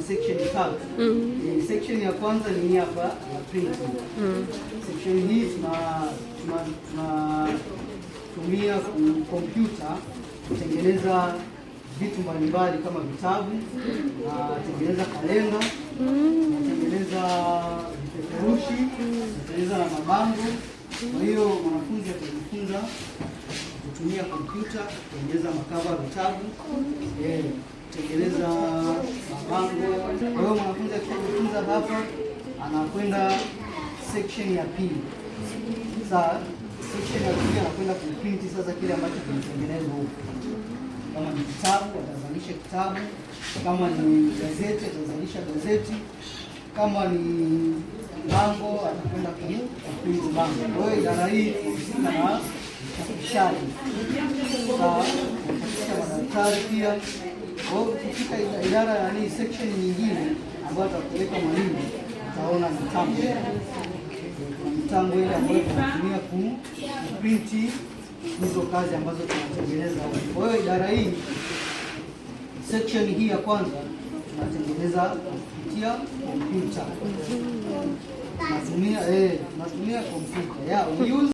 Section tatu. Section ya kwanza ni hapa ya printing. Section hii tunatumia kompyuta kutengeneza vitu mbalimbali kama vitabu, natengeneza kalenda, natengeneza vipeperushi, natengeneza na mabango. Kwa hiyo mwanafunzi atajifunza kutumia kompyuta kutengeneza makava ya vitabu, kutengeneza mabango. Kwa hiyo mwanafunzi akishajifunza hapa anakwenda section ya pili. Sasa section ya pili anakwenda kuprint sasa kile ambacho kimetengenezwa huko. Kama ni kitabu atazalisha kitabu, kama ni gazeti atazalisha gazeti, kama ni bango atakwenda kuprint bango. Kwa hiyo idara hii tunahusika na uchapishaji, kuchapisha madaftari pia. Kwa hiyo ukifika idara ya nini, section nyingine ambayo atakupeleka mwalimu, utaona mitambo. Kuna mitambo ile ambayo tunatumia kuprinti hizo kazi ambazo tunatengeneza huko. Kwa hiyo idara hii, section hii ya kwanza tunatengeneza kupitia kompyuta. Tunatumia kompyuta. Yeah, we use